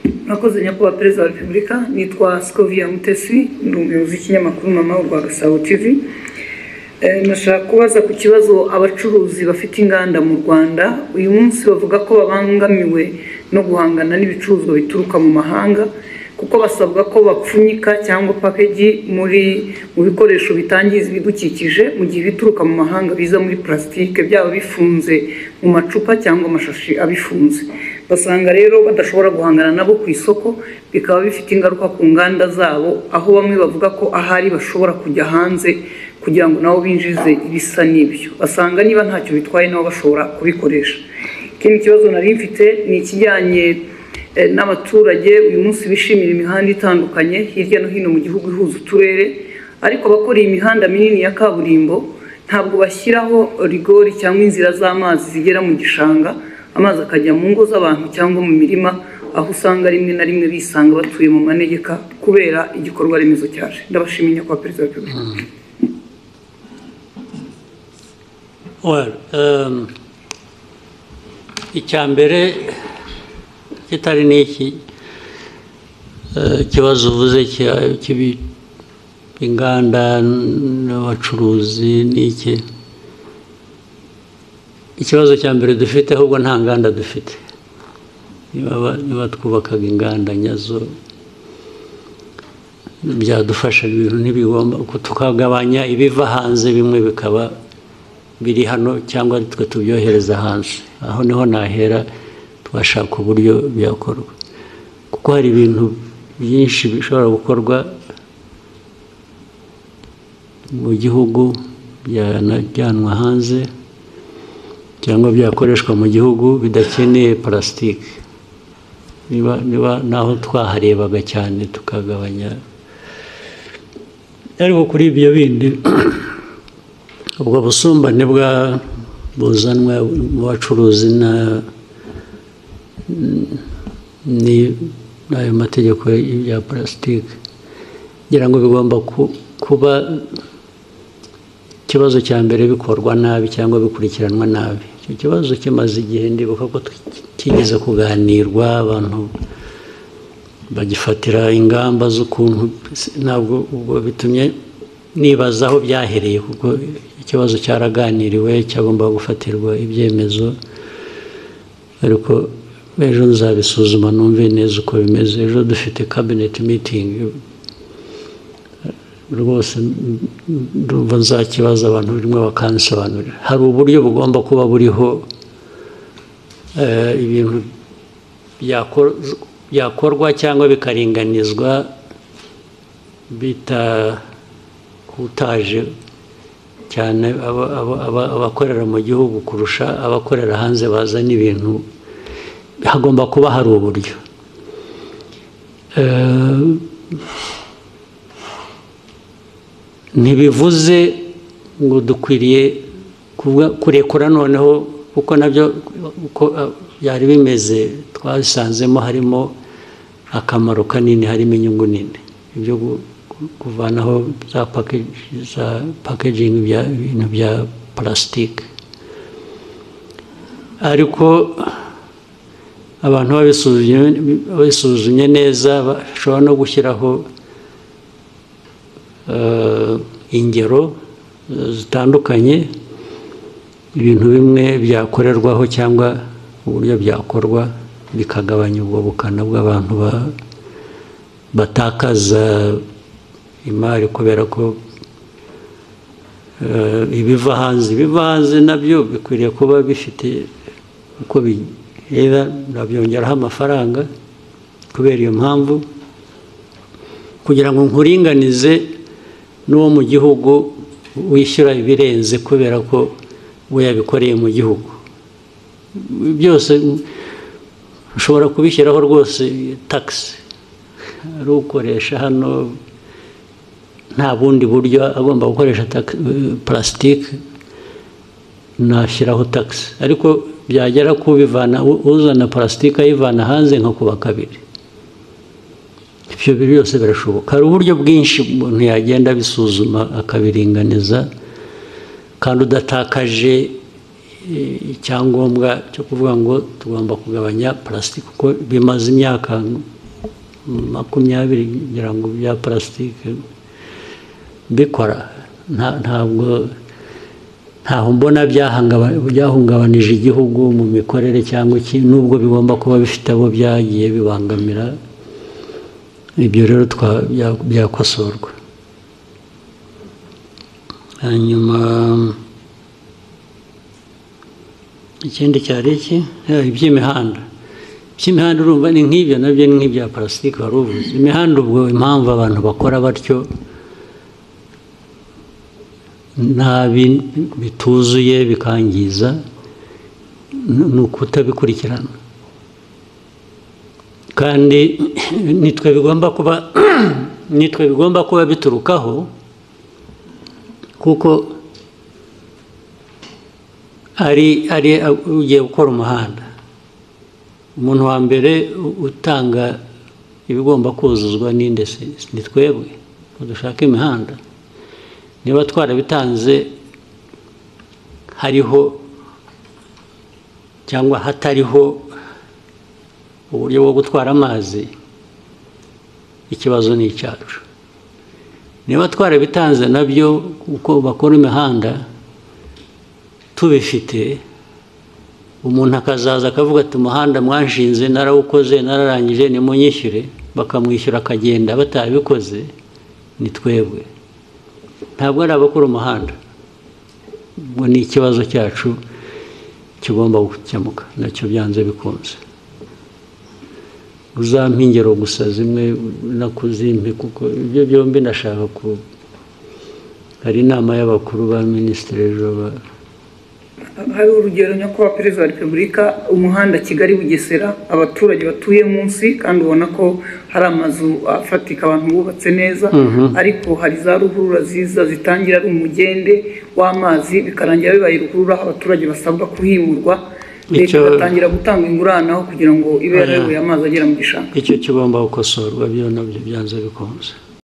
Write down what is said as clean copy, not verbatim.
Murakoze Nyakubahwa Perezida wa Repubulika. Nitwa Scovia Mutesi, ndi umuyobozi w'ikinyamakuru Mama Urwa Gasabo TV. Nashaka kubaza ku kibazo abacuruzi bafite inganda mu Rwanda uyu munsi bavuga ko babangamiwe no guhangana n'ibicuruzwa bituruka mu mahanga, kuko basabwa ko bapfunyika cyangwa package muri mu bikoresho bitangiza ibidukikije, mu gihe ibituruka mu mahanga biza muri plastique, byaba bifunze mu macupa cyangwa amashashi abifunze. Basanga rero badashobora guhangana nabo ku isoko, bikaba bifite ingaruka ku nganda zabo, aho bamwe bavuga ko ahari bashobora kujya hanze kugira ngo nabo binjize ibisa n'ibyo. Basanga niba ntacyo bitwaye nabo bashobora kubikoresha. Ikindi kibazo nari mfite ni ikijyanye n'abaturage uyu munsi bishimira imihanda itandukanye hirya no hino mu gihugu ihuza uturere, ariko abakora iyi mihanda minini ya kaburimbo ntabwo bashyiraho rigori cyangwa inzira z'amazi zigera mu gishanga, amazi akajya mu ngo z'abantu cyangwa mu mirima, aho usanga rimwe na rimwe bisanga batuye mu manegeka kubera igikorwa remezo cyaje. Ndabashimiye Nyakubahwa Perezida wa Repubulika. Well, icya mbere kitari n'iki kibazo uvuze inganda n'abacuruzi n'iki, ikibazo cya mbere dufite ahubwo nta nganda dufite. Niba twubakaga inganda nyazo byadufasha, ibintu ntibigomba tukagabanya ibiva hanze, bimwe bikaba biri hano cyangwa twe tubyohereza hanze. Aho niho nahera twashaka uburyo byakorwa, kuko hari ibintu byinshi bishobora gukorwa mu gihugu byanajyanwa hanze cyangwa byakoreshwa mu gihugu bidakeneye plastique. Niba naho twaharebaga cyane tukagabanya. Ariko kuri ibyo bindi, ubwo busumbane bwa buzanwa mu bacuruzi ni n'ayo mategeko ya plastique, ngira ngo bigomba kuba ikibazo cya mbere bikorwa nabi cyangwa bikurikiranwa nabi. Icyo kibazo kimaze igihe, ndibuka ko kigeze kuganirwa, abantu bagifatira ingamba z'ukuntu. Ntabwo ubwo bitumye nibaza aho byahereye, kuko ikibazo cyaraganiriwe, cyagomba gufatirwa ibyemezo, ariko ejo nzabisuzuma numve neza uko bimeze. Ejo dufite cabinet meeting, rwose ndumva nzakibaza abantu rimwe bakansobanurira. Hari uburyo bugomba kuba buriho ibintu byakorwa cyangwa bikaringanizwa bitahutaje cyane abakorera mu gihugu kurusha abakorera hanze bazana ibintu. Hagomba kuba hari uburyo. Ntibivuze ngo dukwiriye kurekura noneho, kuko nabyo uko byari bimeze twasanzemo harimo akamaro kanini, harimo inyungu nini. Ibyo kuvanaho za packaging ibintu bya plastique, ariko abantu babisuzumye neza bashobora no gushyiraho ingero zitandukanye, ibintu bimwe byakorerwaho cyangwa uburyo byakorwa bikagabanya ubwo bukana bw'abantu batakaza imari kubera ko ibiva hanze nabyo bikwiriye kuba bifite uko bigenda, nabyongeraho amafaranga kubera iyo mpamvu, kugira ngo nkuringanize n'uwo mu gihugu wishyura ibirenze kubera ko we yabikoreye mu gihugu. Byose ushobora kubishyiraho rwose tax, ari ukoresha hano nta bundi buryo agomba gukoresha plastique, nashyiraho tax, ariko byagera kubivana uzana plastique ayivana hanze nka kuba kabiri. Ibyo byose birashoboka. Hari uburyo bwinshi umuntu yagenda abisuzuma akabiringaniza, kandi udatakaje icyangombwa cyo kuvuga ngo tugomba kugabanya plastique, kuko bimaze imyaka 20 ngira ngo bya plastique bikora, ntabwo ntaho mbona byahungabanije igihugu mu mikorere cyangwa iki, nubwo bigomba kuba bifite abo byagiye bibangamira. Ibyo rero byakosorwa. Hanyuma ikindi cyari iki, iby'imihanda. Iby'imihanda urumva ni nk'ibyo nabyo ni nk'ibya plastique wari uvuze. Imihanda ubwo impamvu abantu bakora batyo nabi bituzuye bikangiza ni ukutabikurikirana, kandi nitwe bigomba kuba biturukaho, kuko ari ugiye gukora umuhanda, umuntu wa mbere utanga ibigomba kuzuzwa n'inde? Ni twebwe dushaka imihanda. Niba twarabitanze hariho cyangwa hatariho uburyo bwo gutwara amazi, ikibazo ni icyacu. Niba twarabitanze nabyo uko bakora imihanda tubifite, umuntu akazaza akavuga ati umuhanda mwanshinze narawukoze nararangije nimunyishyure, bakamwishyura akagenda batabikoze, ni twebwe, ntabwo ari abakora umuhanda. Ubwo ni ikibazo cyacu kigomba gukemuka nacyo byanze bikunze. Uzampa ingero gusa zimwe nakuzimpe, kuko ibyo byombi ndashaka ku hari inama y'abakuru ba minisitiri ejo. Hari urugero nyakubahwa Perezida wa Repubulika, umuhanda Kigali Bugesera, abaturage batuye munsi kandi ubona ko hari amazu afatika abantu bubatse neza, ariko hari za ruhurura ziza zitangira ari umugende w'amazi bikarangira bibaye ruhurura, abaturage basabwa kuhimurwa, leta igatangira gutanga ingurane aho kugira ngo ibe yarayoboye amazi agera mu gishanga. Icyo kigomba gukosorwa byo nabyo byanze bikunze.